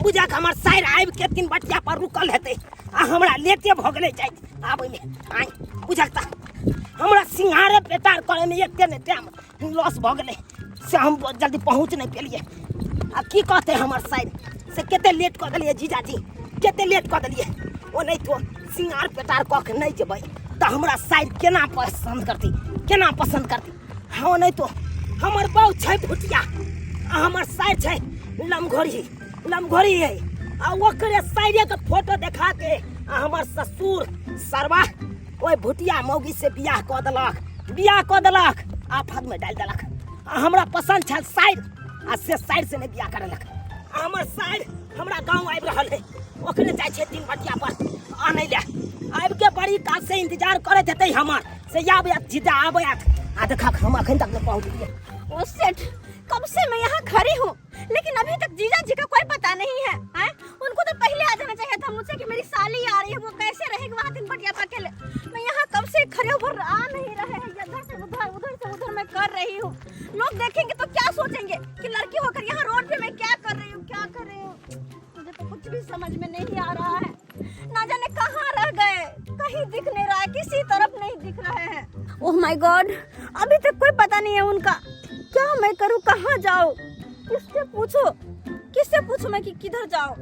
बुझक हमर साइर आबि के तीन बटिया पर रुकल हेतै आ हमरा लेटे भऽ गेलै जाइत आबैमे। आइ बुझक तऽ हमरा सिंघारे पेटार करैमे एते ने टाइम लॉस भऽ गेलै से हम जल्दी पहुँच नहि पेलियै। आ की कहतै हमर साइर से कते लेट कऽ देलियै जीजाजी, कते लेट कऽ देलियै। ओ नहि तो सिंगार पेटार कऽ के नहि जेबै तऽ हमरा साइर केना पसन्द करतै, केना पसन्द करतै? हँ नहि तो हमर बाउ छै भुटिया आ हमर साइर छै लमघोरी, लमघोरी है आ ओकरे साइरे के फोटो देखा के आ हमर ससुर सरवा ओहि भुटिया मौगी से बियाह कऽ देलक, बियाह कऽ देलक, आफत में डालि देलक। आ हमरा पसंद छल साइर आ से साइर से नहि बियाह करेलक। आ हमर साइर हमरा गाँव आबि रहल है, ओकरे जाइ छै तीन बटिया पर आनै ले। आबि के बड़ी काल से इंतजार करैत हेतै हमर से आबै जीजा आबै। आ देखक हम अखन तक नहि पहुँचलियै। ओ सेठ, कब से मैं यहाँ खड़ी हूँ लेकिन अभी तक जीजा जी का कोई पता नहीं है, हैं? उनको तो पहले आ जाना चाहिए था मुझसे कि मेरी साली आ रही है, वो कैसे रहेगी वहाँ तीन बटिया पर अकेले। मैं यहाँ कब से खड़े होकर आ नहीं रहे हैं, इधर से उधर उधर से उधर मैं कर रही हूँ। लोग देखेंगे तो क्या सोचेंगे कि लड़की होकर यहाँ रोड पे मैं क्या कर रही हूँ, क्या कर रही हूँ। मुझे तो कुछ भी समझ में नहीं आ रहा है, ना जाने कहाँ रह गए, कहीं दिख नहीं रहा है, किसी तरफ नहीं दिख रहे हैं। ओह my God, अभी तक कोई पता नहीं है उनका। क्या मैं करूँ, कहाँ जाऊँ, किससे पूछो, किससे पूछूं मैं कि किधर जाऊँ?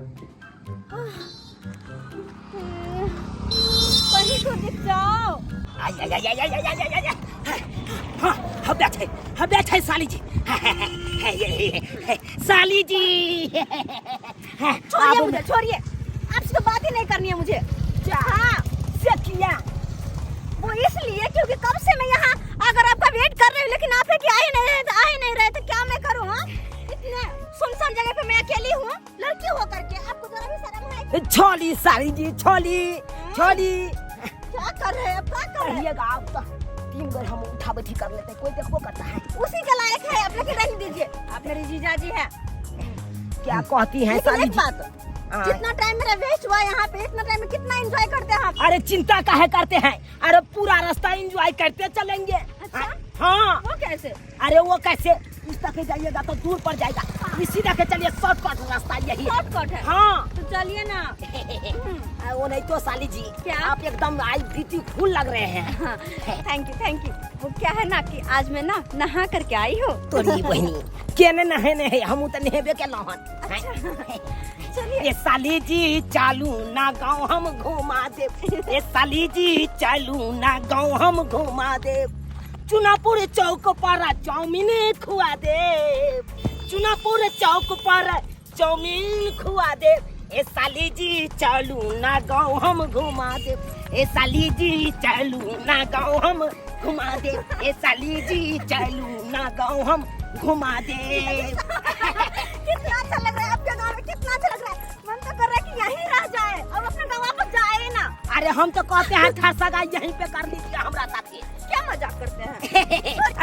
कहीं तो दिख जाओ। आय आय आय आय आय आय आय आय। हाँ हम बैठे, हम बैठे साली जी, साली जी। छोड़िए मुझे, छोड़िए, आपसे तो बात ही नहीं करनी है मुझे। हाँ से किया वो इसलिए क्योंकि कब से मैं यहाँ अगर आपका वेट कर रही हूँ लेकिन आप है कि आ ही नहीं रहे, आ ही नहीं रहे, तो क्या मैं करूँ? हाँ इतने सुनसान जगह पे मैं अकेली हूँ, लड़की हो करके, आपको जरा भी शर्म है? छोली साली जी, छोली छोली। क्या कर रहे हैं आप, क्या कर रहे हैं? कहिएगा आप तो तीन बार हम उठा बैठी कर लेते हैं, कोई देखो करता है। उसी के लायक है आप, लेकिन रहने दीजिए, आप मेरी जीजा जी हैं। क्या कहती हैं लेकिन साली एक जी? बात, जितना टाइम मेरा वेस्ट हुआ यहाँ पे, इतना टाइम में कितना एंजॉय करते हैं आप? अरे चिंता काहे करते हैं, अरे पूरा रास्ता एंजॉय करते चलेंगे। अच्छा? हाँ। वो कैसे? अरे वो कैसे, इस तक जाइएगा तो दूर पड़ जाएगा, इसी तरह चलिए, शॉर्टकट रास्ता यही है। शॉर्टकट है? हाँ। तो चलिए ना। वो नहीं तो साली जी, क्या? आप एकदम आई ब्यूटीफुल लग रहे हैं। हाँ, thank you, thank you. वो क्या है ना कि आज मैं ना नहा करके आई हूँ। तोरी बहनी केने नहेने है, हम तो नहेबे के नहन। अच्छा चलिए। ये साली जी चालू ना गाँव हम घुमा दे, ये साली जी चालू ना गाँव हम घुमा दे, चुनापुर चौक पर चाउमीन खुआ दे, चुनापुर चौक पर चाउमीन खुआ दे, ए साली जी चालू ना गाँव हम घुमा दे, ए साली जी चालू ना गाँव हम घुमा दे, ए साली जी चालू ना गाँव हम घुमा दे। कितना अच्छा लग रहा है आपके गाँव में, कितना अच्छा लग रहा है, मन तो कर रहा है कि यहीं रह जाए और अपना गाँव वापस जाए ना। अरे हम तो कहते हैं ठसगा यहीं पे कर लीजिए हमरा साथी। क्या मजाक करते हैं?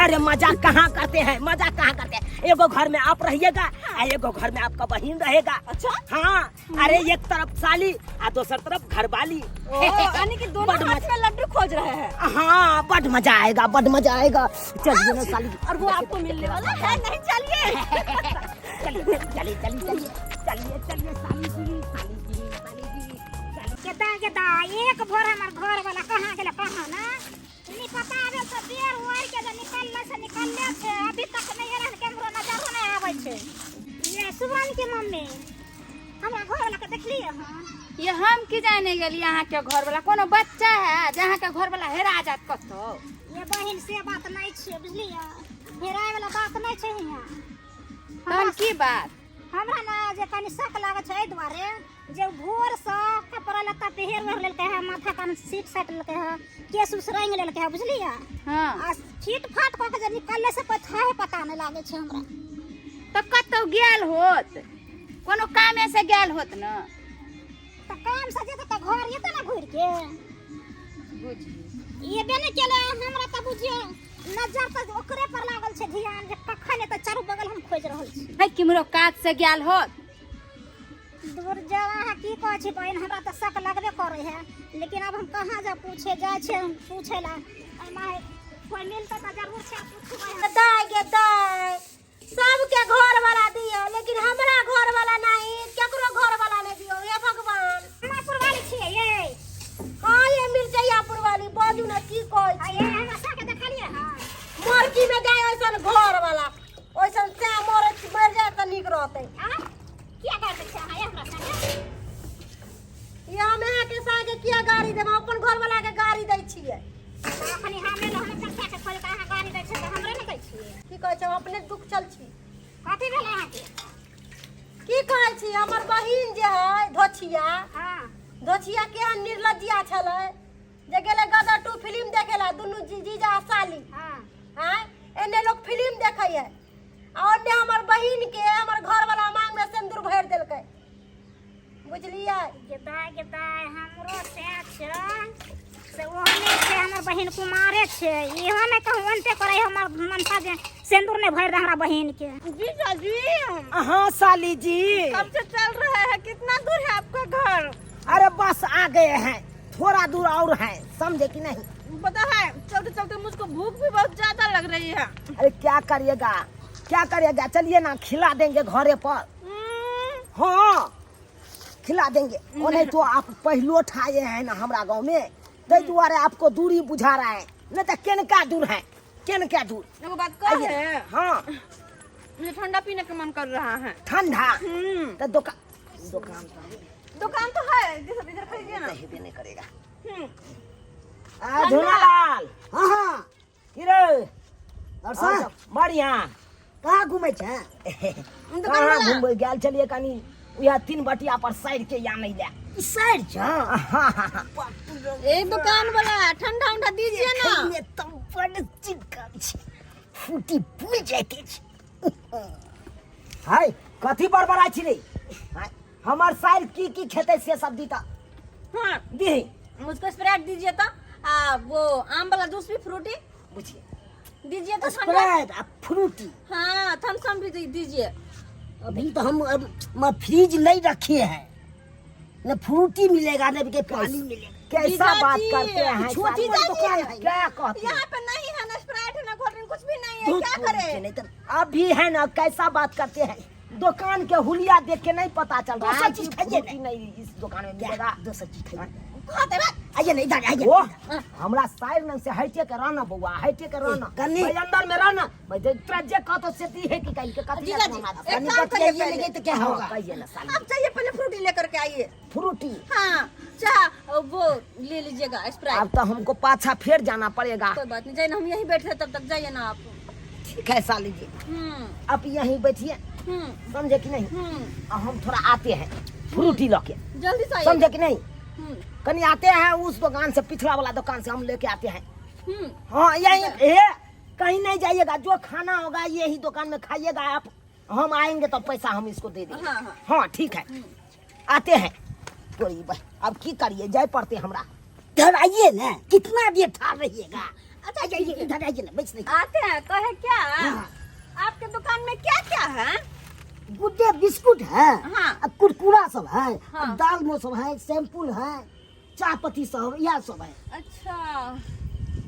अरे मजाक कहाँ करते हैं, मजाक कहाँ करते हैं। एगो घर में आप रहिएगा, एगो घर में आपका बहन रहेगा। अच्छा? हाँ, अरे एक तरफ साली और दोसर तरफ घरवाली। यानी कि दोनों हाथ में लड्डू खोज रहे हैं। हाँ, बड़ मजा आएगा, बड़ मजा आएगा। चलिए ना साली। और वो आपको मिलने वाला है नहीं, चलिए। चलिए चलिए चलिए चलिए चलिए चलिए साली जी, साली जी, साली जी। केदा केदा एक भोर हमर घर वाला कहाँ गेलै कहाँ ना नहीं पता आबे से बेर उड़ के जे निकलले से निकलले छै, अभी तक नहीं एलन, केम्हरो नजरो नहीं आबै छै। ये सुमन के मम्मी हमरा घर वाला के देखलियै हन? ये हम की जाने गेलियै अहाँ के घर वाला कोनो बच्चा है जे अहाँ के घर वाला हेरा जात कतौ? ये बहिन से बात नहीं छै, बुझलियै, हेराय वाला बात नहीं छै हियाँ। तहन की बात? हमरा ना जे कनि शक लागै छै एहि दुआरे जे भोर से कपड़ा लत्ता पहिर ओढ़ लेलकै है, माथा कान सीट साट लेलकै है, केस उस रंग लेलकै है, बुझलियै? हाँ। आ फीट फाट कऽ के जे निकलले से कोई थाहे पता नहीं लागै छै हमरा। तऽ कतौ गेल होत, कोनो कामे से गेल होत न? तऽ काम से जेतै तऽ घर एतै ने घुरि के। बुझियौ। एबे नहि केलै हमरा तऽ बुझियौ नजर तऽ ओकरे पर लागल छै ध्यान जे कखन एतै, चारू बगल हम खोजि रहल छी। है किम्हरो काज से गेल होत? दूर जाओ, अहाँ की कहै छी बहिन, हमरा तऽ शक लगबे करै है, लेकिन अब हम कहाँ जा पूछे जाइ छै हम पूछे ला, एहिमे कोई मिलतै तऽ जरूर छै पूछबै। दाय गे दाय, सबके घर वाला दियो लेकिन हमरा घर वाला नहीं, केकरो घर बाजू ना की कहै आ छी ये हमरा साके देखलियै हँ मरकी में जाय ओइसन घर वाला ओइसन से मरे मर जाए तऽ नीक रहतै आ किया गारि दै छियै अहाँ ये हमरा साके ये हम अहाँके सागे किया गाड़ी देब हम अपन घर वाला के गाड़ी दै छियै अखनी हमे रहने चर्चा के खोल के अहाँ गारि दै छियै तऽ हमरे ने दै छियै की कहै छै हम अपने दुख चल छी कथी भेल अहाँके की कहै छी हमर बहिन जे है धोछिया हँ धोछिया केहन निर्लज्जिया छलै जे गेलै गदर टू फिल्म देखे ला दुनू जीजा आ साली हँ आँय एने लोग फिल्म देखै है आ ओने हमर बहिन के हमर घर वाला मांग में सिंदूर भरि देलकै बुझलियै गेदाय गेदाय हमरो सएह छै से ओहने छै हमर बहिन कुमारे छै इहो नहि कहूँ ओनते करै हमर मनसा जे सिन्दूर नहि भरि दे हमरा बहिन के जीजा जी हाँ साली जी कब से चल रहे हैं कितना दूर है आपका घर अरे बस आ गए हैं थोड़ा दूर और है समझे कि नहीं पता है चलते चलते मुझको भूख भी बहुत ज्यादा लग रही है अरे क्या करिएगा क्या करिएगा चलिए ना खिला देंगे घरे पर हाँ खिला देंगे और नहीं तो आप पहलो ठाए हैं ना हमरा गांव में ताहि दुआरे आपको दूरी बुझा रहा है नहीं तो केनका दूर है केनका दूर एगो बात कह आइए। हाँ मुझे ठंडा पीने का मन कर रहा है ठंडा तो दुकान दुकान तो दुकान तो है इधर इधर खरीदिए ना हेबे नहीं करेगा आ झूलालाल हाँ हाँ की रे और सर बढ़िया कहाँ घूमै छै कहाँ घुमबै गेल छलियै कनी उएह तीन बटिया पर साइड के या नहीं ले ई साइड छै ए दुकान वाला ठंडा उंडा दीजिए ना में तो बड़ चिपकल छै फूटी फूल जाइत अछि हाय कथी बड़बड़ाइ छी रे हाय, हमर साइड की की खेतै से सब दी तऽ हाँ दीही मुझको स्प्राइट दीजिए तो आ वो आम वाला जूस भी फ्रूटी बुझिए दीजिए तो ठंडा स्प्राइट आ फ्रूटी हाँ थम्स अप भी दीजिए अभी तो हम अब म फ्रिज नहीं रखे हैं न फ्रूटी मिलेगा न के पानी मिलेगा कैसा जीजा बात जी, करते हैं छोटी साली? बड़ी दुकान है क्या कहते हैं यहाँ पे नहीं है ना स्प्राइट है ना कोल्ड ड्रिंक कुछ भी नहीं है दूध क्या पूरी करें के नहीं तो अभी है ना कैसा बात करते हैं दुकान के हुलिया देख के नहीं पता चल रहा है दोसर चीज कि खाइए फ्रूटी नहीं इस दुकान में मिलेगा दोसर चीज खाइए कहते बा आइए ना इधर आइए ओ हमरा साइड में से हटे के रहना बउआ हटे के रहना कनी। भाई अंदर में रहना भाई जे तोरा जे कहतो से दी है कि कहीं के कथी जीजा जी, एक कनी काम करिए बतियाइए पहले। लगे तो क्या होगा कहिए ना साली आप चाहिए पहले फ्रूटी लेकर के आइए फ्रूटी हाँ चाह वो ले लीजिएगा स्प्राइट अब तो हमको पाछा फिर जाना पड़ेगा कोई बात नहीं जाइए ना हम यहीं बैठे हैं, तब तक जाइए ना आप ठीक है साली जी आप यहीं बैठिए समझे कि नहीं और हम थोड़ा आते हैं फ्रूटी लके जल्दी से आइए समझे कि नहीं हम्म, कहीं आते हैं उस दुकान से पिछला वाला दुकान से हम लेके आते हैं हम्म हाँ यही ए कहीं नहीं जाइएगा जो खाना होगा यही दुकान में खाइएगा आप हम आएंगे तो पैसा हम इसको दे देंगे हाँ, हाँ। हाँ ठीक है आते हैं तोरी अब की करिए जाए पड़ते हमरा इधर आइए ना कितना देर ठाड़ रहिएगा अच्छा आइए ठीक है। इधर आइए ना बैठ नहीं आते हैं कहे क्या हाँ। आपके दुकान में क्या क्या है गुड्डे बिस्कुट है हाँ। आ कुरकुरा सब है हाँ। आ दाल सब है शैम्पूल है चाय पत्ती सब यह सब है अच्छा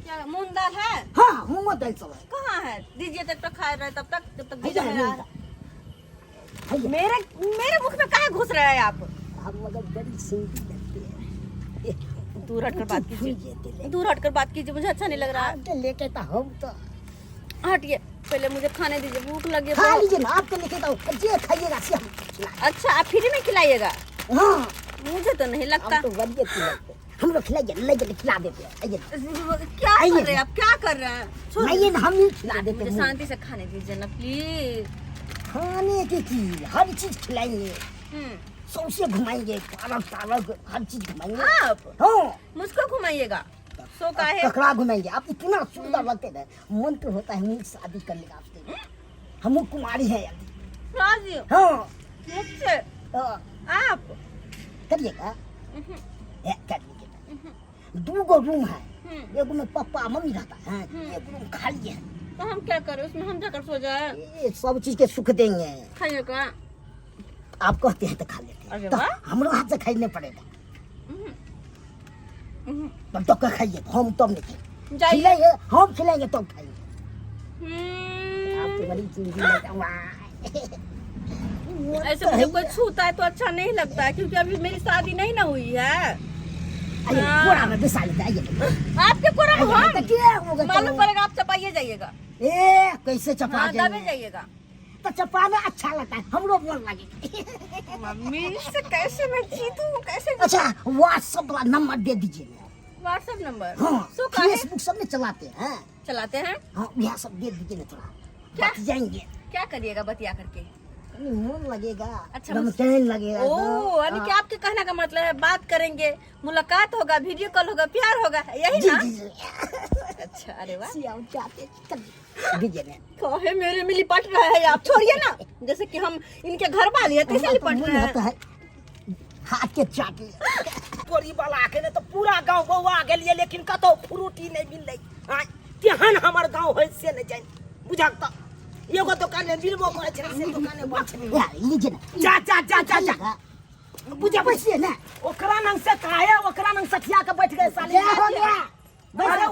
क्या मूंग दाल है हाँ मूंगो दाल सब है कहाँ है दीजिए तब तक खाए रहे तब तक जब तक है जीजा है, मेरा मूंग दाल। है मेरे मेरे मुख में काहे घुस रहे हैं आप हम मगर बड़ी सुंदर लगती है दूर हटकर बात फूल कीजिए जाते ले दूर हटकर बात कीजिए मुझे अच्छा नहीं लग रहा है आपके लेके तो हम तो हटिए पहले मुझे खाने दीजिए भूख लगी है खा बहुत। लीजिए ना आपके लेके तो जे खाइएगा से हम खिलाएंगे। अच्छा आप फ्री में खिलाइएगा हाँ मुझे तो नहीं लगता हम तो बढ़िया खिलाते हैं। हम लोग खिलाइए ले जाइए खिला देते हैं आइए क्या आइए कर रहे हैं आप क्या कर रहे हैं छोड़ आइए ना हम ही खिला देते मुझे हैं शांति से खाने दीजिए ना प्लीज खाने की चीज हर चीज खिलाएंगे सौसे घुमाएंगे पालक तालक हर चीज घुमाएंगे आप हाँ मुझको घुमाइएगा सो काहे ककड़ा घुमाएंगे आप इतना सुंदर लगते थे मन तो होता है हम शादी कर लेगा आपसे हम कुमारी है अभी शादी हाँ मुझसे हाँ, आप करिएगा ए, कर लीजिएगा दो गो रूम है एगो में पप्पा मम्मी रहता है एक रूम खाली है तो हम क्या करें उसमें हम जाकर सो जाए ये सब चीज के सुख देंगे खाइएगा आप कहते हैं तो खा लेते अरे हैं तो वाह। हमरो हाथ से खाइने पड़ेगा तब तो खाइए हम तब नहीं खाएंगे जाइए खिलाएंगे हम खिलाएंगे तब खाएंगे हम्म, आप तो बड़ी चीज वाह ऐसे मुझे कोई छूता है तो अच्छा नहीं लगता है क्योंकि अभी मेरी शादी नहीं ना हुई है आइए कोरा में बिसा लेते आइए। आपके कोरा में हम तो क्या होगा? मालूम पड़ेगा, आप चपाइए जाइएगा। ए कैसे चपा हाँ, दबे जाएंगे? जाइएगा। तो चपाना अच्छा लगता है, हमरो बोल लगे। मम्मी से कैसे मैं जीतूं, कैसे? अच्छा व्हाट्सएप वाला नंबर दे दीजिए। WhatsApp number? हाँ। सो काहे? फेसबुक सब में चलाते हैं। चलाते हैं। हाँ, यह सब दे दीजिए ना थोड़ा। क्या? बच जाएंगे। क्या करिएगा बतिया करके? नहीं, मन लगेगा। अच्छा, रमचैन लगेगा। ओ तो, यानी कि हाँ। आपके कहने का मतलब है बात करेंगे, मुलाकात होगा, वीडियो कॉल होगा, प्यार होगा, यही जी ना? जी जी। अच्छा, अरे वाह। सियाओ चाहते चल दीजिए ना। काहे मेरे में लिपट रहा है आप? छोड़िए ना, जैसे कि हम इनके घर वाले हैं तैसे हमरा तो लिपट मन रहे होता हैं। है हाथ के चाटे। तोरी वाला के ने तो पूरा गांव बौआ गेलिए, लेकिन कतौ फ्रूटी नहीं मिललै। आँय, तेहन हमर गांव है से नहीं जानि बुझक त एगो दुकान में मिलबो करै छै से दुकान में बंद छै। यार लीजिए ना। जा जा जा जा जा, बुझे बैसिए ना। ओकरा नंग से काहे ओकरा नंग सठिया के बैठ गए साले। क्या हो गया? अरे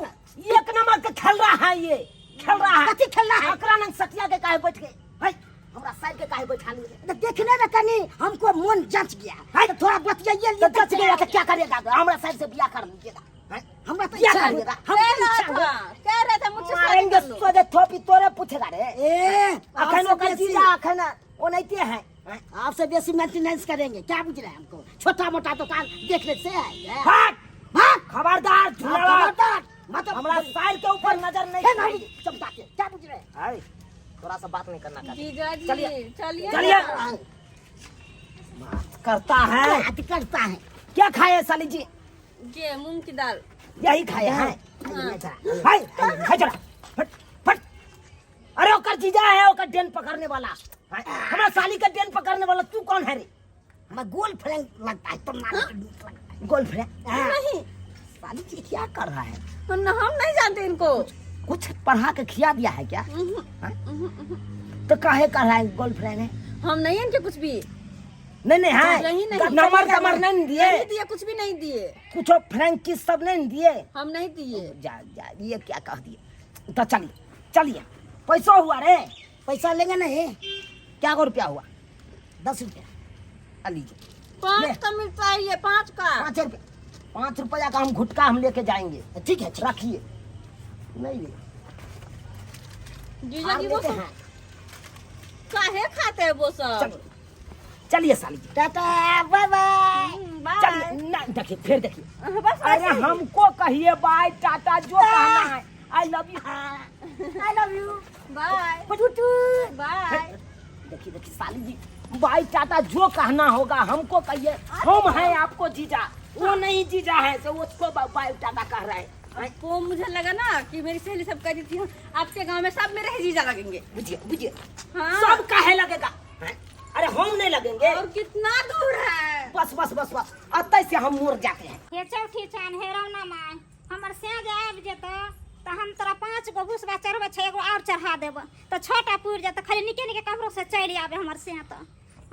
एक नंबर के खेल रहा है, ये खेल रहा है। कथी खेल रहा है? ओकरा नंग सठिया के काहे बैठ गए? भाई हमरा साइड के काहे बैठा लिए? तो देखने में कनी हमको मन जच गया है? तो थोड़ा बतियाइए तो लिए। जच गया तो क्या करेगा? हमरा साइड से बियाह कर लीजिएगा। हमरा तो क्या इच्छा करिएगा? हम कह तो रहा इच्छा था, कह रहा था मुझसे शादी मारेंगे कर लो। सोझे थोपी तोरे पूछेगा रे। ए अखन आपसे ओकर बेसी- जीजा अखन ओनाहिते है। आपसे बेसी मेंटेनेंस करेंगे क्या? बुझ रहे हैं हमको छोटा मोटा दुकान देखने से है। भाग भाग खबरदार झुलावा। खबरदार मतलब हमरा साइड के ऊपर नजर नहीं हे नानी, चमका के क्या बुझ रहे हैं? है थोड़ा सा बात नहीं करना चाहते। जीजा जी चलिए। चलिए। चलिए। बात करता है, बात करता है। क्या खाए साली जी? ये मूंग की दाल। यही खाए हैं? आइए जरा। हाय हाय जरा फट फट। अरे ओकर जीजा है ओकर डेन पकड़ने वाला। हाय, हमरा साली का डेन पकड़ने वाला तू कौन है रे? हमारा गोल फ्रेंड लगता है तुम नानी के नीक लगता है। गोल फ्रेंड? हाँ। नहीं। साली जी क्या कर रहा है? हम नहीं जानते इनको। कुछ पढ़ा के खिया दिया है क्या? हाँ? तो काहे कर रहा है गोल फ्रेंड है? हम नहीं इनके कुछ भी नहीं नहीं है नहीं, नहीं। नंबर तमर नहीं दिए? नहीं दिए, कुछ भी नहीं दिए। कुछ फ्रेंड किस सब नहीं दिए? हम नहीं दिए। जा जा, ये क्या कह दिए। तो चलिए चलिए, पैसा हुआ रे? पैसा लेंगे नहीं। क्या गो रुपया हुआ? 10 रुपया। आ लीजिए। 5 का मिलता है ये, 5 का। 5 रुपया, 5 रुपया का हम घुटका हम लेके जाएंगे। ठीक है, ठीक। रखिए। नहीं ले। जीजा जी हम वो लेते सब हैं। काहे खाते हैं वो सब? चलिए चलिए साली जी। टाटा बाय बाय। बाय। चलिए ना, देखिए फिर देखिए। बस अरे ऐसे ही। हमको कहिए बाय टाटा जो कहना है। I love you. I love you. Bye bye. देखिए देखिए साली जी, बाय टाटा जो कहना होगा हमको कहिए। हम हैं आपको जीजा, वो नहीं जीजा है तो उसको बाय टाटा कह रहे हैं। वो मुझे लगा ना कि मेरी सहेली सब कहती थी आपके गांव में सब मेरे ही जीजा लगेंगे। बुझिए बुझिए। हाँ। सब काहे लगेगा? हैं? अरे हम नहीं लगेंगे। और कितना दूर है? बस बस बस बस, अतः से हम मुड़ जाते हैं। हे चौठी चान, हे रौना माय, हमर स्याज आबि जेतौ तऽ हम तोरा 5 गो भुसबा चढ़बै छै, एगो और चढ़ा देबो तऽ 6टा पुरि जेतौ। खाली निके निके कमरो से चलि आबे हमर स्या तऽ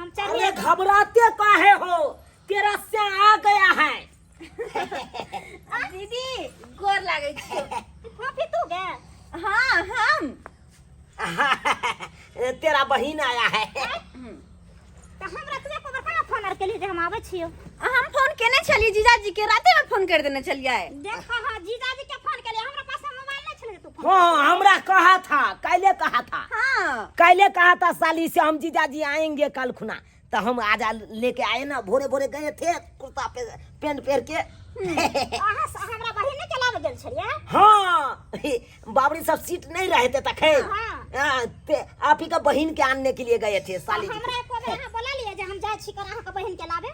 हम अरे चलिए। घबराते काहे हो, तेरा स्या आ गया है। दीदी गोर लागे छियो। कॉफी तू गे? हाँ हम। तेरा बहिन आया है। तऽ हमरा तू एको बेर कहाँ फोन आर केली जे हम आबै छियो? हम फोन केने छलियै जीजाजी के, राते में फोन कर देने छलियै। देख हाँ, जीजाजी के फोन केलियै, हमरा पास मोबाइल नहीं छलै तू फोन। हाँ हमरा कहा था, कैले कहा था। हाँ कैले कहा था साली से हम जीजाजी आएंगे कल खुना, तो हम आज लेके आए ना, भोरे भोरे गए थे कुर्ता पे पेंट पहन के। अहाँ हमरा बहिन के लाबे गेल छलियै? हाँ बाबरी सब सीट नहीं रहे थे तखन। हाँ। हाँ, ते आप ही का बहिन के आनने के लिए गए थे साली जी। हमरा एको बेर अहाँ बोला लिए जे हम जाइ छी कर अहाँके बहिन के लाबे?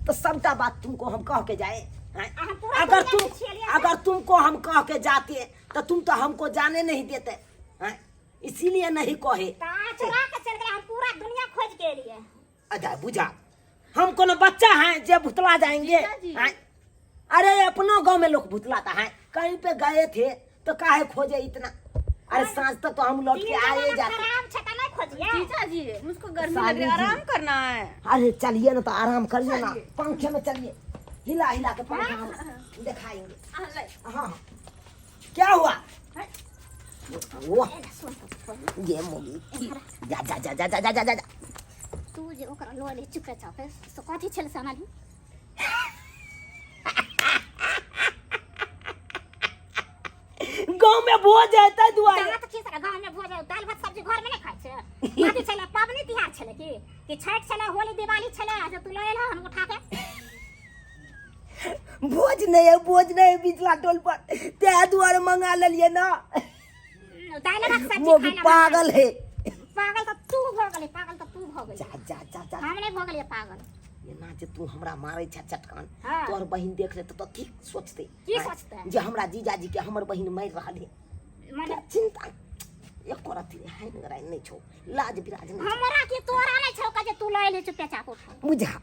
तो सबटा बात तुमको हम कह के जाए हैं? अहाँ पूरा अगर दुनिया तुम के छियलियै। अगर तुमको हम कह के जाते तो तुम तो हमको जाने नहीं देते हैं? इसीलिए नहीं कहे। तऽ अहाँ चोरा के चलि गेलै, हम पूरा दुनिया खोज के एलियै। अच्छा बुझा, हम कोनो बच्चा हैं जे भुतला जाएंगे? जीजाजी। हैं? अरे अपनो गांव में लोग भुतलाता है। कहीं पे गए थे तो काहे खोजे इतना? अरे सांझ तक तो हम लौट के दिन आए जमाना जाते। खराब छै तऽ नहीं खोजिए। जीजाजी मुझको गर्मी लग साली रही है, जी। आराम करना है। अरे चलिए ना तो आराम करिए ना, पंखे में चलिए, हिला हिला के पंखा हम दिखाएंगे। हाँ, ले। हाँ हाँ। क्या हुआ? वो ये मोगी जा जा जा जा जा जा जा जा। तू जे ओकरा लऽ ले चुपे चापे से कथी छल से अनलही? भोज है ताहि दुआरे। दाँत खींच रहा गाँव में भोज है, दाल भात सब्जी घर में नहीं खाइ छै। अथी छलै पबनी तिहार छलै की कि छठि छलै, होली दिवाली छलै जे तू लऽ एलह हन उठा के? भोज नहीं है, भोज नहीं है बिचला टोल पर, ताहि दुआरे मंगा लेलिए ना। दालि भात सब्जी मोगी खाइ ला। पागल है। पागल तऽ तू भऽ गेलै, पागल तऽ तू भऽ गेलै। जा जा जा जा। हम नहि भऽ गेलियै पागल। एना जे तू हमरा मारै छै चटकान, हाँ। तोहर बहिन देख लेतौ तऽ की सोचतै? की आँय? सोचतै? जे हमरा जीजाजी के हमर बहिन मारि रहल है। मने चिंता एको रत्ती हाइन गराइन नहि छौ, लाज बिराज नहि छौ। हमरा की तोरा नहि छौ जे तू लऽ एलही चुपे चाप उठा। बुझा,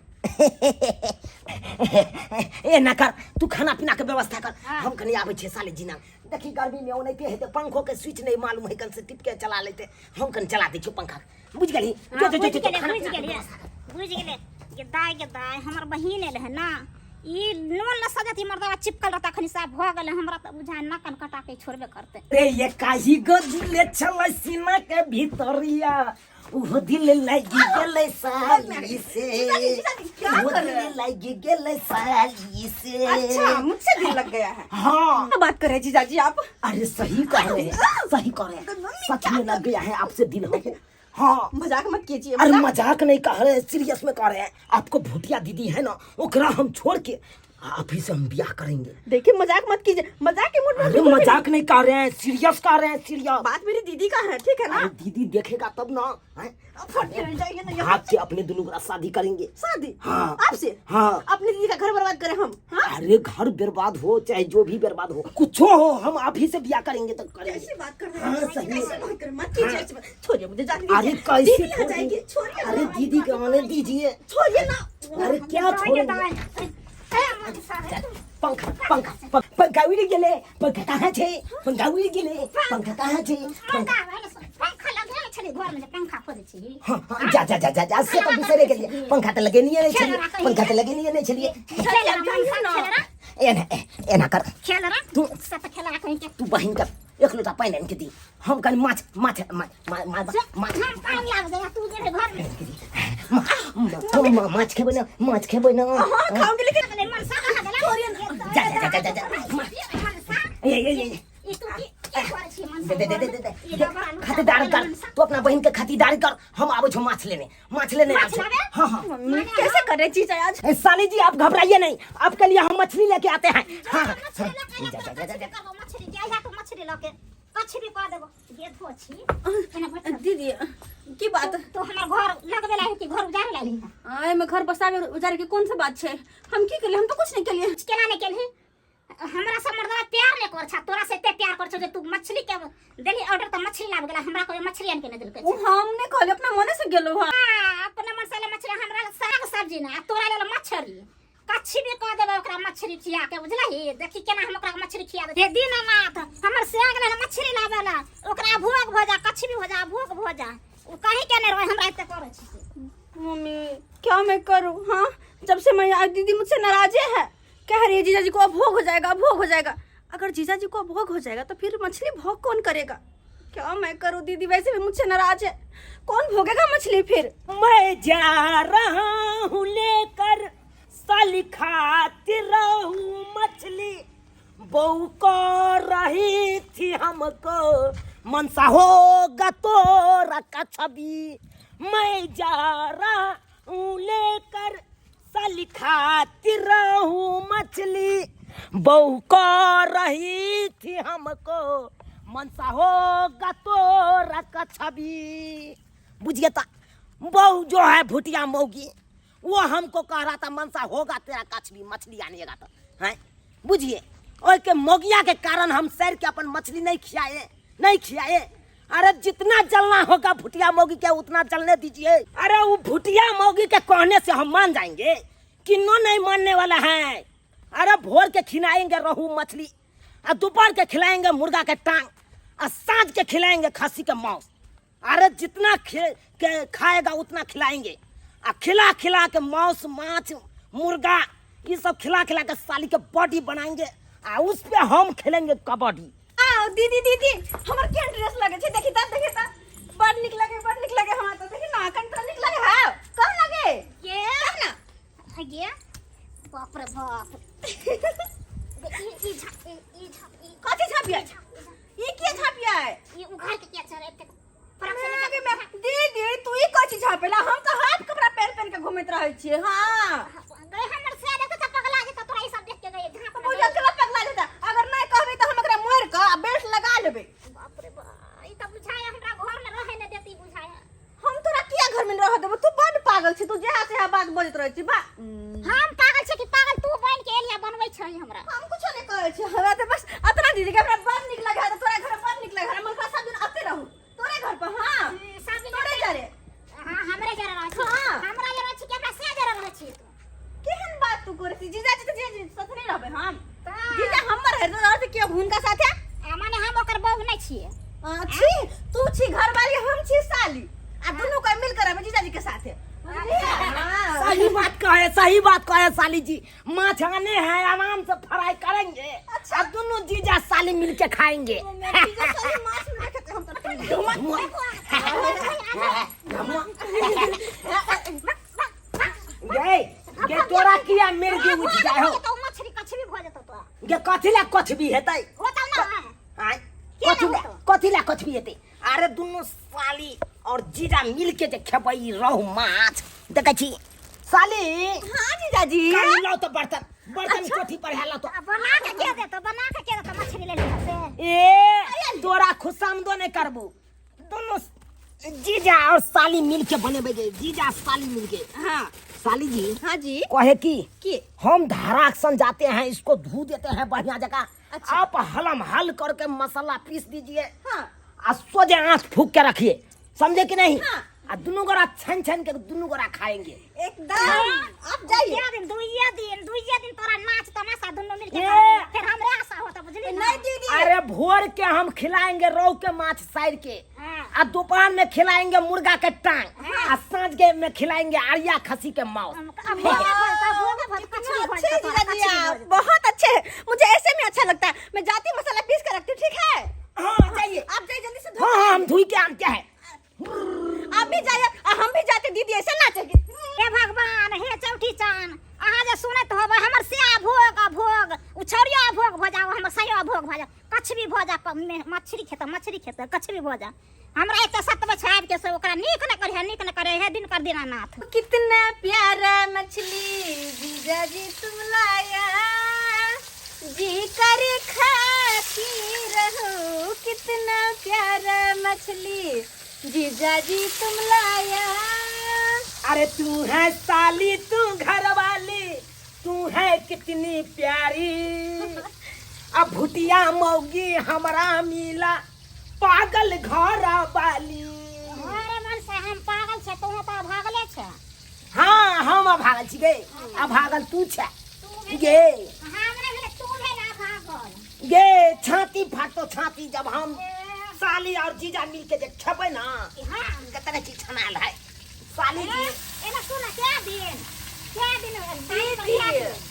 एना कर, तू खाना पीना के व्यवस्था कर। हाँ। हम कनी आबै छियै साले जीना। देखी, गर्मी में ओनाहिते हेतै, पंखो के स्विच नहीं मालूम है, कन से टिप के चला लेते। हम कन चला दै छियौ पंखा, बुझ गेलही? हाँ, जो जो बुझि जो, गेलियै। खाना बुझि पीना के गेलियै। व्यवस्था कर। बुझि गेलियै। गे दाय, गे दाय, हमर बहिन एलै हन ना, ई नोन ल सजत मर्दवा चिपकल रहता, अखनी साफ भऽ गेलै। हमरा तऽ बुझाय नाकन कटा के छोड़बे करतै। रे ये काही गो दिले छलै सीना के भीतरिया, उहो दिल लागि गेलै साली से। जीजाजी, जीजाजी, क्या उहो कर रहे दिल हैं? लागि गेलै साली से। अच्छा, मुझसे दिल लग गया है? हाँ। क्या बात कर रहे हैं जीजाजी आप? अरे सही कह रहे हैं, सही कह रहे हैं। तो मम्मी सच क्या में लग गया है आपसे दिल हमको, हाँ। मजाक मत कीजिए। अरे मजाक नहीं कह रहे हैं, सीरियस में कह रहे हैं आपको। भूटिया दीदी है ना, ओकरा हम छोड़ के आप ही से हम ब्याह करेंगे। देखिए, मजाक मत कीजिए, मजाक के मूड में अरे बिल्कुल भी मजाक नहीं कर रहे हैं, सीरियस कर रहे हैं, सीरियस। बात मेरी दीदी का है, ठीक है ना? अरे दीदी देखेगा तब ना, हैं? अब फट के जाइए ना यहाँ। भाग के अपने दोनों का शादी करेंगे। शादी? हाँ। आपसे? हाँ। अपनी दीदी का घर बर्बाद करें हम? हाँ? अरे घर बर्बाद हो चाहे जो भी बर्बाद हो, कुछ हो, हम आप ही से ब्याह करेंगे तो करेंगे। कैसे बात कर रहे हाँ, हैं? सही। कैसे बात कर रहे हैं? मत कीजिए ऐसे बात। छोड़िए मुझे, जाने दीजिए। अरे कैसे दीदी आ छोड़ जाएगी, दूं? छोड़िए अरे ना। दीदी को आने दीजिए। छोड़िए ना। अरे क्या दाय गे छोड़ेंगे? दाय, ए मनसा रे। पंखा पंखा पंखा उड़ि गेलै, पंखा कहाँ छै? पंखा उड़ि गेलै, पंखा कहाँ छै? पंखा पंखा पंखा लगेने छली घर में जे पंखा खोजै छी? हाँ हाँ, जा जा जा जा जा, से तऽ बिसरे गेलियै, पंखा तऽ लगेनिये नहि छलियै, पंखा तऽ लगेनिये नहि छलियै। खेल रा मनसा, खेल रा। एना एना कर। खेल रा। तू से तऽ खेला कहीं के। तू बहिन के एक लोटा पानि आनि के दी, हम कनि माछ माछ माछ माछ माछ। हम पानि लाग जाय, तू जेबे घर में। माछ खेबै ना? माछ खेबै ना? हाँ, खाऊंगी, लेकिन गेलै मनसा, कहाँ गेलै? छोड़िए ना। जा जा जा जा जा, मनसा। ए ए ए। ई तू की की करै छी मनसा? दे दे दे दे दे। ई दे डबरा लुटा खातिरदारी कर। मनसा। तू अपना बहिन के खातिरदारी कर, हम आबै छौ माछ लेने, माछ लेने माछ आबै छौ। लाबे? हाँ हाँ। मम्मी, कैसे कर रहे जीजा आज? ए, साली जी, आप घबराइए नहीं, आपके लिए हम मछली लेके आते हैं। हाँ हाँ। मछली लऽ के जा जा जा जा जा। करबो मछली के, आइहा तू मछली लऽ के कछबी कऽ देबो गेधो छी एना बैठ। दीदी, की बात? तू हमर घर लगबे लाही कि घर उजाड़े लाही? आय में घर बसावे उजारे के कौन सा बात छै? हम की केलिए? हम तो कुछ नहीं केलिए। केना नहि केलही? हमरा से मर्दवा प्यार नहीं कर छा, तोरा से एते प्यार कर छौ जे तू मछली के देली ऑर्डर तऽ मछली लाब गेला, हमरा कोई मछली आनि के नहि देलकै। वो हम नहीं कहले, अपना मने से गेलो। हां। आ, अपना मन से ले मछली, हमरा लेल साग सब्जी ना आ तोरा लेल मछली। कच्छी भी कह देबै ओकरा मछली खिया के, बुझलही? देखी केना हम ओकरा मछली खिया देबै। हे दीनानाथ, हमर से गेलै मछली लाबै ला, ओकरा भोग भऽ जा, कच्छी भी हो जा, भोग भऽ जा, ओ कहीं के नहीं रहे, हमरा एते करै छी से। मम्मी, क्या मैं करूँ? हाँ, जब से मैं आज दीदी मुझसे नाराजे है, कह रही है जीजा जी को अब भोग हो जाएगा, अब भोग हो जाएगा। अगर जीजा जी को अब भोग हो जाएगा तो फिर मछली भोग कौन करेगा? क्या मैं करूँ दीदी? वैसे भी मुझसे नाराज है, कौन भोगेगा मछली फिर? मैं जा रहा हूँ लेकर साली खाती रहूँ मछली, बहू को रही थी हमको मनसा होगा तोरा का छवि। मैं जा रहा हूँ लेकर साली खाती रहूँ मछली, बहू को रही थी हमको मनसा होगा तोरा का छवि। बुझिए ता, बहू जो है भुटिया मौगी, वो हमको कह रहा था मनसा होगा तेरा कछबी मछली आनेगा तो हैं। बुझिए, ओहि के मौगिया के कारण हम सर के अपन मछली नहीं खियाए, नहीं खियाए। अरे जितना जलना होगा भुटिया मौगी के उतना जलने दीजिए। अरे वो भुटिया मौगी के कहने से हम मान जाएंगे? किन्नो नहीं मानने वाला है। अरे भोर के खिलाएंगे रोहू मछली, और दोपहर के खिलाएंगे मुर्गा के टांग, और साँझ के खिलाएंगे खस्सी के मांस। अरे जितना के खाएगा उतना खिलाएंगे, आ खिला खिला के मांस माछ मुर्गा ये सब खिला खिला के साली के बॉडी बनाएंगे, आ उस पे हम खेलेंगे कबड्डी। आ दीदी, दीदी, हमर केहन ड्रेस लगे छै? देखी त, देखी त, बड़ नीक लगे, बड़ नीक लगे हमरा त। देखी ना, कन तोरा नीक लगे है? कम लगे? ये कम ना। ये बाप रे बाप, ई ई झा ई ई झा ई। कथी झापिया? ई के है। ई उघार के किया चल एते फरक से आगे में दीदी तू ई कथी झापेला? हम तो हाफ कपड़ा पहन पहन के घूमत रहै छियै। हां गए हमर से देखो त पगला जेता तोरा ई सब देख के गए झाप न बुझल केना पगला जेता? अगर नहीं कहबी त हम एकरा मोड़ के आ बेल्ट लगा लेबै। बाप रे बाप, ई त बुझाय हमरा घर में रहे न देती बुझाय। हम तोरा किया घर में रह देबो? तू बड पागल छी, तू जेहा सेहा बात बजैत रहै छी बा। हम पागल छी कि पागल तू बन के एलिया बनबै छै हमरा? हम कुछो नहीं कहै छी, हमरा तऽ बस अतना दीदी के हमरा बड नीक लगे है, तोरा घर बड नीक लगे है, हम ओकरा सब दिन आते रहू तोरे घर पर। हां सब दिन तोरे जरे। हां हमरे जरे रहै छी। हां। हमरा जरे रहै छी कि हमरा से जरे रहै छी तू? केहन बात तू करै छी? जीजा जी तऽ जीजा जी साथे नहीं रहबै हम। तऽ जीजा हमर है तो और के हुनका साथे? आ माने हम ओकर बहू नहीं छियै? आ, छी तू छी घरवाली, हम छी साली, आ दुनू कोई मिल कर रहबै जीजाजी के साथे। हाँ। सही बात कहे, सही बात कहे साली जी। माछ आने हैं, आराम से फ्राई करेंगे। अच्छा। अब दोनों जीजा साली मिलके खाएंगे। जीजा साली माछ नहीं खेते हम तो। गे गे तोरा किया मिर्गी उठ जाय हो? तो मछली कछबी भऽ जेतौ तोरा। गे कथी ला कछबी हेतै? होतौ ना। आय किया कथी ला होतौ? कथी ला कछबी हेतै? अरे दुनू साली और जीजा मिल के जे खेबै ई रहु माछ, देखै छी साली। हाँ जीजाजी। कर लाओ तो बर्तन, बर्तन कोठी पर है, लाओ तो। आ बना के के देतौ, बना के के देतौ मछली ले लिहा से? ए तोरा खुशामदो नहीं करबो। दोनों जीजा और साली मिल के बनेबे गे, जीजा साली मिल के। हाँ। साली जी। हाँ जी। कहे की की हम धाराक्शन जाते हैं, इसको धो देते हैं बढ़िया जगह। अच्छा। आप हलम हल करके मसाला पीस दीजिए। हाँ। आ सोझे आंख फूक के रखिए, समझे कि नहीं? हाँ। आ दोनों गोरा छन छन के दोनों गोरा खाएंगे। एकदम, आप जाइए। दुइये दिन, दुइये दिन, दुइये दिन तोरा नाच तमाशा दुनू मिलके ए! करबी। फिर हमरे आशा होता बुझली ना? नहीं दीदी। अरे भोर के हम खिलाएंगे रोहू के माछ साइड के, हाँ। आ दोपहर में खिलाएंगे मुर्गा के टांग, आ साँझ के में खिलाएंगे आरिया खसी के मांस। अब भोगे भोज, अब भोगे भोज, कछुआ भोज, अच्छे तोरा जीजा जी, कछुआ आप भोज। बहुत अच्छे हैं, मुझे ऐसे में अच्छा लगता है। मैं जाती हूँ, मसाला पीस कर रखती हूँ, ठीक है? हाँ जाइए। आप जाइए जल्दी से धो। हाँ हाँ, हम धुई के आनते हैं। आप भी जाइए और हम भी जाते। दीदी ऐसे नाचेगी। हे भगवान, हे चौठी चान, अहाँ जे सुनैत होबै हमर से अभोग अभोग उछौरियो अभोग भऽ जाओ, हमर सयो अभोग भऽ जाओ, कछबी भऽ जा, मछली खेतै, मछली खेतै, कछबी भऽ जा। हमरा एते सतबै छै आबि के से ओकरा नीक न करिहे, नीक न करे हे दिन कर दीनानाथ। कितना प्यारा मछली जीजा जी तुम लाया, जी कर खाती रहो। कितना प्यारा मछली जीजा जी तुम लाया। अरे तू है साली, तू घर वाली, तू है कितनी प्यारी। अब भुटिया मौगी हमरा मिला पागल घर वाली। अरे मन से हम पागल छै, तू तऽ भागले छै। हाँ हम अभागल छी गे, अभागल तू छै गे। हम नहि भेलै, तू भेल अभागल। गे छाती फाटो छाती, जब हम साली और जीजा मिल के जे खेबै ना। हाँ। कतना चीज छनाल है साली जी। एना सुन, क्या दिन क्या दिन दीदी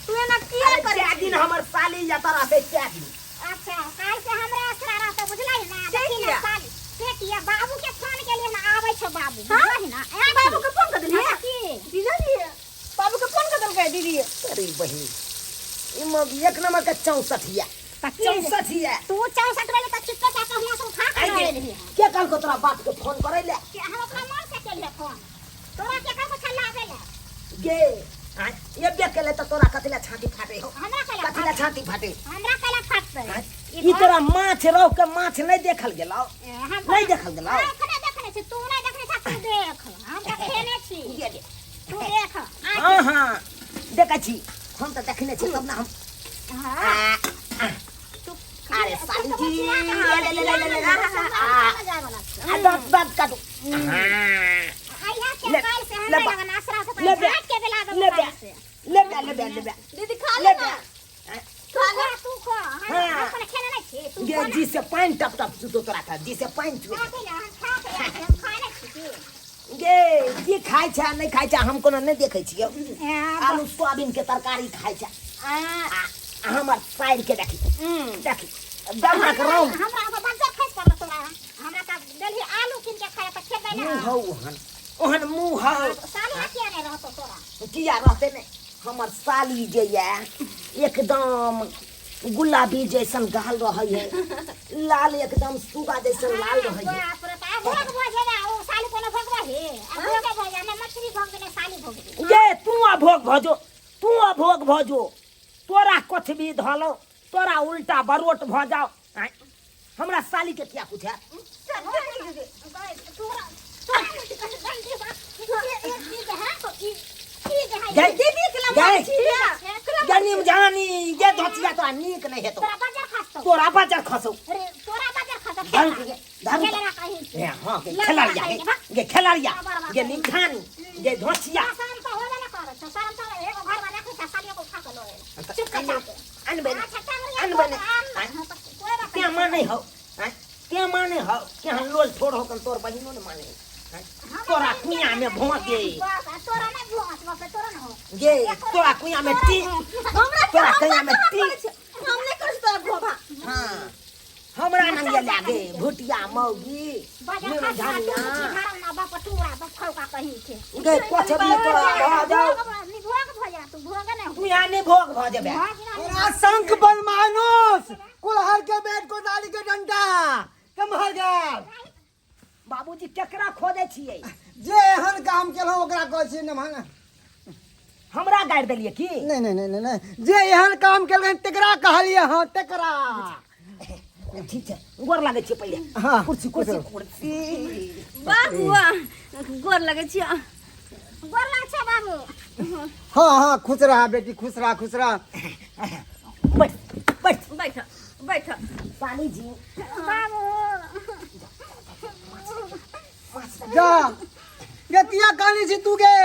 तू एना किया अरे करै कै दिन हमर साली जतऽ रहतै कै दिन। अच्छा काल से हमरा असरा रहतै बुझलही ना? से देखी ना किया? साली से किया बाबू के फोन के लिए ना आबै छौ बाबू। हाँ? बुझलही ना? ए, बाबू के फोन कर देलियै? हाँ, की जीजा जी बाबू के फोन कर देलकै दीदी। अरे बहिन, ई मौगी एक नंबर के 64 हिया। तऽ की? 64 हिया। तू 64 बजे तक छिपके जा के हुआं से उठा के आइ लऽ गे, एलही। के कहलको तोरा बाप के फोन करै ले? के हम अपना मन से केलियै फोन, तोरा के कहलको छल लाबै ले? गे आँय, एबे केले तऽ तोरा कथी ले छाती फाटे हो? हमरा कैला कथी ले छाती फाटे? हमरा कैला फाटतै? आँय, ई तोरा माछ रोहु के माछ नहि देखल गेलौ? हम नहि देखल गेलौ? एखने देखने छी, तू नहि देखने छा, तू देख, हम तऽ खेने छी। गे गे। तू देख। हाँ हाँ देखै छी, हम तऽ देखने छी तब ना हम। हाँ। आ, आ, अरे साली जी, ले ले ले ले ले ले। आ, आ, दाँत दाँत काटू। हाँ। ले, ले बा, ले बे, ले बे, ले बे, ले बे, ले बे। दीदी खा ले ले बे। ना, खा ले। गे जी से पानि टप टप चुतो तोरा का, जी से पानि चुए। गे की खाइ छै नहि खाइ छै हम कोनो नहि देखै छियौ। आलू सोयाबीन के तरकारी खाइ छै। आ आ हमर साइड के देखी देखी दमक रौं हमरा ओकर बज्जर खसि पड़ल तोरा, हमरा तऽ देलही आलू कीन के खाय तऽ खेबै ने। मुँह हौ ओहन ओहन मुँह हौ। साली किया नहि रहतौ तोरा? किया रहते नहि? हमर साली जे ये एकदम गुलाबी जैसन गाल रहै है, लाल एकदम सुगा जैसन लाल रहै है। बाप रे बाप, भोग भऽ जेबा, ओ साली कोनो भोगबा हे? आ भोग भऽ जा, ने मछली भोग ने साली भोग। गे तू अभोग भजो, तू अभोग भजो, तोरा कछ भी धलो तोरा उल्टा बरोट भ जाओ। आँय, हमरा साली के किया पूछे? गई गई गनीम जानी गे धोतिया तोरा नीक नहीं हेतो, तोरा बाजार खसौ। धर धर ए हां गे खेलरिया, गे गे खेलरिया, गे निमझानी, गे धोतिया। अनबे अनबे क्या माने हो? क्या माने हो? क्या हम लोल छोड़ हो कन तोर बहिनो ने माने हैं? तोरा कुइया में भोंके गे, तोरा कुइया में टी, तोरा कुइया में टी। हम नहीं करै छी तोरा भोभा। हाँ, हमरा नंगे लागे भुटिया मौगी निमझानिया गे, कुछ भी तोरा भ जाओ, तू यहाँ नहीं भोग भ जेबे। तोरा शंख बलमानुस कुल्हड़ के बेट कोदाली के डंडा कमहर गेल। बाबूजी केकरा खोजै छियै? जे एहन काम केलहुँ ओकरा कहै छियै नमहर। हमरा गारि देलियै की? नहीं नहीं नहीं नहीं, नहीं जे एहन काम केलकै तेकरा कहलियै। हाँ, तेकरा। ठीक छै, गोर लागै छियै पहिले। हाँ, कुर्सी कुर्सी कुर्सी। वाह वाह, गोर लगै छियै। गोर लागै छै बाबू। हाँ हाँ, खुश रहा बेटी, खुश रहा, खुश रहा। बैठ बैठ। बैठ बैठ। साली जी। बाबू। जा गे, किया कानी छी तू गे?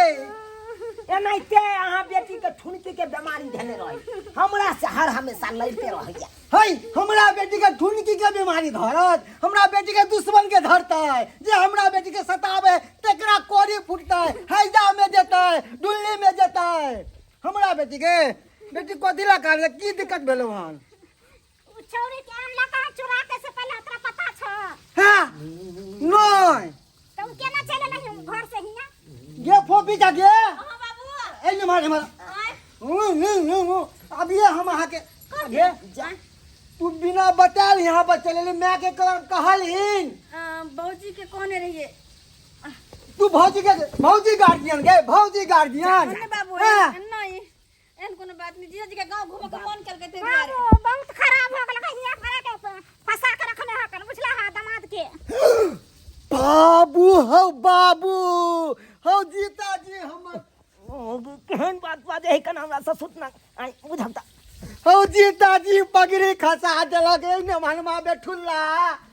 एनाहिते अहाँ बेटी के ठुनकी के बीमारी धेने रही, हमरा से हर हमेशा लड़ते रहैया। है हमरा बेटी के ठुनकी के बीमारी धरत? हमरा बेटी के दुश्मन के धरतै, जे हमरा बेटी के सतावे तेकरा कोरी फुटतै, हैजा में जेतै, डुल्ली में जेतै। हमरा बेटी के बेटी कथी ला कानले? की दिक्कत भेलौ हन? उ छौरी के आनला कहाँ चुरा के से पहले तोरा पता छौ? हाँ, नहीं। त उ केना चलि एलै घर से हियां? गे फोपी जा गे। हाँ बाबू। ए निमार निमार। हूं हूं हूं हूं, अभी हम अहाँ के गे तू बिना बतायल यहाँ पर चले एली, माय के कहलहिन? भौजी के कहने रहिए। तू भौजी के, भौजी गार्जियन गे, भौजी गार्जियन। नहीं बाबू। हाँ। नहीं, एहन कोनो बात नहीं, जीजाजी के गांव घूमे के मन केलकै ताहि दुआरे। बाबू, बहुत खराब हो गेल, हियां करा के फंसा के रखने हकन, बुझला हा दामाद के। बाबू हौ, बाबू हौ, जीताजी हमर। ओ, केहन बात बाजै है कन हमरा ससुर ना आइ बुझब त। हौ जीताजी, पगड़ी खसा देलक ए ने मनमा बेठुल्ला।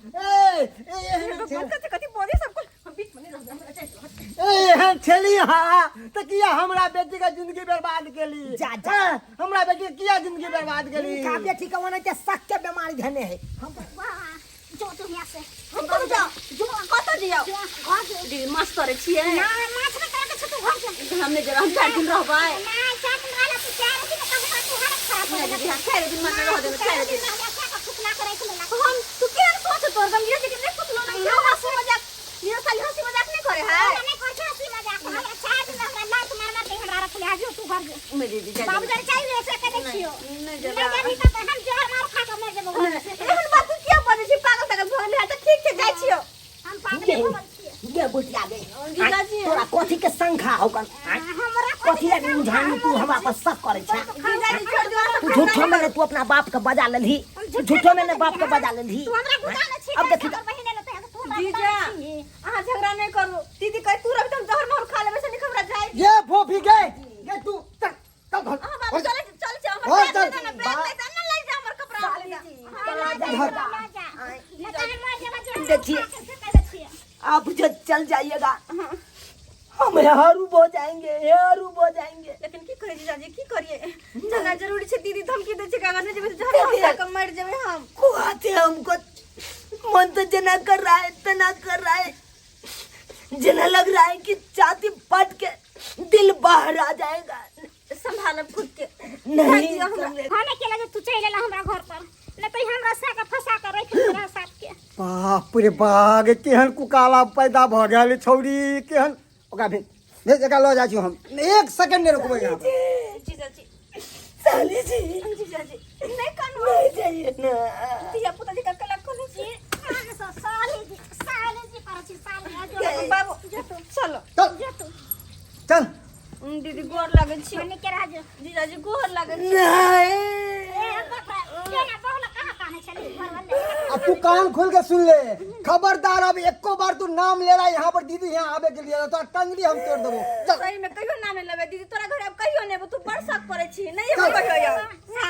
ए ए एहन छे- कथी कथी बोले सब कुछ, हम बीच में नहीं रहबै, हमरा जाइ दो। ए एहन छेली। हाँ, त किया हमरा बेटी के जिंदगी बर्बाद केली? जा, जा। ए, हमरा बेटी के किया जिंदगी बर्बाद केली? हिनका बेटी के ओनाहिते शक के बीमारी धेने है। हम वाह, जो तू हियां से। हम कतऽ जाउ? जो। कतऽ जाउ? जो घर जो। दीदी, माछ तरै छियै। ना, माछ नहि करे के छौ, तू घर जो। हम नहि जेबै, हम 4 दिन रहबै। ना, 4 दिन रहला तू 4 दिन कहबा तू हालत खराब हो नहि गेल। दीदी, हम 4 दिन मात्र रह देबै, 4 दिन। 4 दिन हम तू केहन सोच तोर एकदम, जीजाजी के नहि सोचलो नहि छै हंसी मजाक, जीजा साली हंसी मजाक नहि करे है। नहीं कर छै हंसी मजाक, हमरा 4 दिन हमरा लात मार मार के हमरा रखले आ। जो तू घर जो। नहि दीदी, जाइ बाबू जरा चाहिए से के देखियो। नहि नहीं जेबै। जेबही तऽ हम जहर मार खा के मर जेबो घर से। एहन बात तू किया बजै छी? पागल तागल भऽ गेलै? तऽ ठीक छै, जाइ छियौ। हम पागले भऽ गेल छियै। गे बुटिया गे। जीजाजी। तोरा कथी के शंखा हौ कन? आँय? हमरा कथी लए निमझानी तू हमरा पर शक करै छै? जीजाजी, छोड़ दियौ। तू झूठो में ने तू अपना बाप के बजा लेलही, झूठो में ने बाप के बजा लेलही। तू हमरा गुदा छी? अब देखी। हमर बहिन एलो तऽ तू हमरा जीजा, गुदा छी? अहाँ झगड़ा नहि करू। दीदी कहे तू रही तऽ हम जहर माहौर खा लेबै, से नीक हमरा जाइ। गे फोफी गे, गे तू चल चल घर। अहाँ बाबू, चलै चल चल, हमर हाँ, बैग चल। ले जा ना, बैग ले जा ना, ले जा हमर कपड़ा ले जा। हाँ, ला जा, ला जा, नहीं तऽ हम मर जेबै जे। देखिए। से कहै छियै। आप जो चल जाइएगा, हम हरूब हो जाएंगे, हरूब हो जाएंगे। लेकिन की करिए जीजाजी, की करिए? जाना जरूरी छै। दीदी धमकी दै छै कि अगर नहि जेबै तऽ जहर माहौर खा कऽ मरि जेबै हम। कुआते हमको मन तो जना कर रहा है तना कर रहा है, जना लग रहा है कि छाती फट के दिल बाहर आ जाएगा। संभालब खुद के। नहीं। हमरा। हमे के लगे तू चलि एला हमरा घर पर, नहीं तऽ हमरा साके फंसा के राखि तोरा साथ के। बाप रे बाग, केहन कुकाला पैदा भऽ गेल छौरी, केहन ओकरा भेज भेज, एकरा लऽ जाइ छी हम, एक सेकंड नहि रुकबै यहाँ पर। जीजाजी। साली जी। जीजाजी। नहीं कानू। नहीं जाइए ना। धिया पुता जी का कला कोने छी। कान से साली जी, साली जी करै छी, साली आ जो। बाबू चलो। चल चल। दीदी गोर लागै छी। मनी के राजू। जीजाजी गोर लागै छी। नहीं। ए बाप रे, केना बहुला कहाँ काने छली घर वाले। अब तू कान खोल के सुन ले, खबरदार अब एको बार तू नाम ले रहा यहाँ पर दीदी यहाँ आवे के लिए तो टंगड़ी हम तोड़ देबो। चल। सही में कहियो नाम नहीं लेबै दीदी, तोरा घर अब कहियो नहीं, तू बड़ शक करै छी, नहीं अब कहियो यार।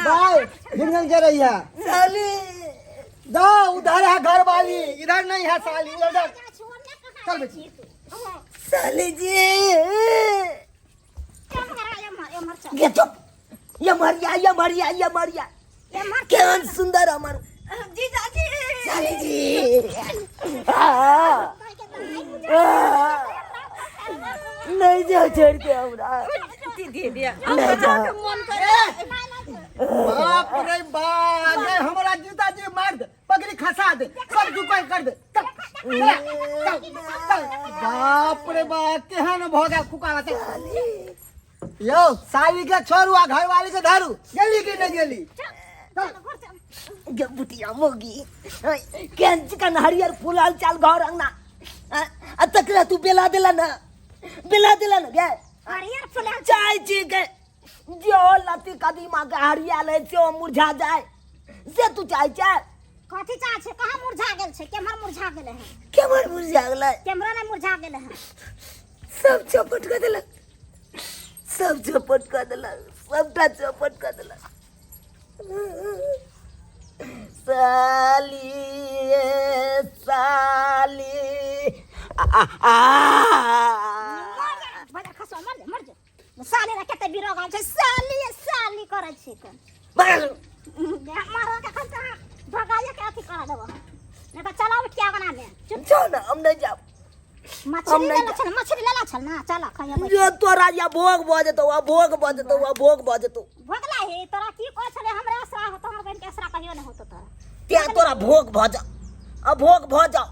बाय हिंगल के रही है साली। जा, उधर है घर वाली, इधर नहीं है साली, उधर जा। चल बेटी। साली जी। एम्हर चल। ये चुप, ये मरिया, ये मरिया, ये मरिया, केहन सुंदर हमर जीजाजी। साली जी। आ, आ, नहीं जाओ छोड़ के हमरा। दीदी दिया नहीं जाओ। मन करे। बाप रे बाप, ये हमारा जीता जी मार दे, पगड़ी खसा दे, सब जुकाई कर दे। चल चल चल। बाप रे बाप, केहन भ गेल खुकाला। चल यो साली के छोड़ू आ घर वाली के धरू, गेली कि नहीं गेली? चल। गे बुटिया मोगी, केहन चिकन हरियर फूलल चाल घर अंगना, आ तकरा तू बेला देला ना, बेला देला ना गे। हरियर फूलल चाय छी के जो लती कदीमा के हरियाल है से मुरझा जाए, से तू चाय चाय। कथी चाह छै? कहाँ मुरझा गेल छै? केम्हर मुरझा गेलै हन? केम्हर मुरझा गेलै? केम्हरो नहि मुरझा गेलै हन। सब चौपट कऽ देलक, सब चौपट कऽ देलक, सबटा चौपट कऽ देलक। साली साली आ आ आ। मर जा, बजा खसो, मर जा, मर जा। साली रे कते बिरोग आयल छै, साली साली करै छी कोन। भागल। मारो के खन तऽ भगाइए के अथी करा देबो, नहि तऽ चला उठि के अंगना में। चुप। जाओ ना, हम नहीं जाओ। मछली नहीं लेला छल, मछली लेला छल ना, चल खइए। जो तोरा या भोग भऽ जेतौ, आ भोग भऽ जेतौ, आ भोग भऽ जेतौ। भोगला हे तोरा की कहै छलै? हमरा असरा होतो, हमर बहिन के असरा कहियो नहि होतो तोरा। तें तोरा भोग भऽ जाओ, आ भोग भऽ जाओ।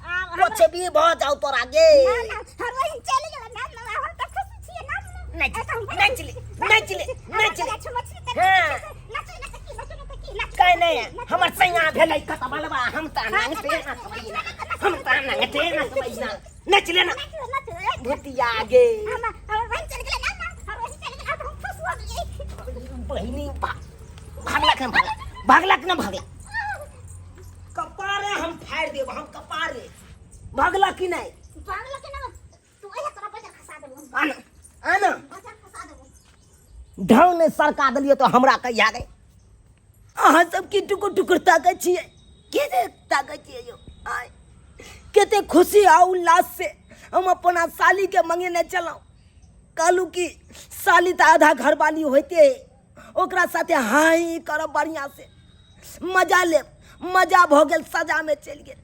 आब हमरा कुछ भी भऽ जाओ तोरा गे। ना ना, हमर बहिन चलि गेलै ना ना, हम तऽ खुशी छियै ना ना। नहीं चले, नहीं चले, नहीं चले, नहीं चले। मछली तऽ हाँ। नाचू ना तऽ की, नाचू ना तऽ की, नाचू। कह नहीं हमर सैया भेलै कत बलबा, हम तऽ नंगटे नचबै ना, हम तऽ नंगटे नचबै ना। नच ले ना। नाचू नाचू ए, भुतिया गे। हमर हमर बहिन चलि गेलै ना ना, हमर बहिन चलि गेलै, आब हम खुश भऽ गेलियै। बहिनी भागलक ना, भागलक, भागलक ना, भागलक कपारे हम फाड़ि देब हम कपारे। भागलक कि नहीं? भागलक ना तू, अहिया तोरा बजर खसा देबो। आना आना। बजर खसा देबो। ढंग ने सरका देलियै तो हमरा कहिया गए। अहाँ सब की टुकुर टुकुर ताकै छियै? के जे ताकै छियै यौ? आय कते खुशी आ उल्लास से हम अपना साली के मंगेने चलहुँ। कहलहुँ कि साली तऽ आधा घरवाली होइते है, ओकरा साथे हाँ करब, बढ़िआँ से मजा लेब। मजा भऽ गेल सजामे चलि गेल।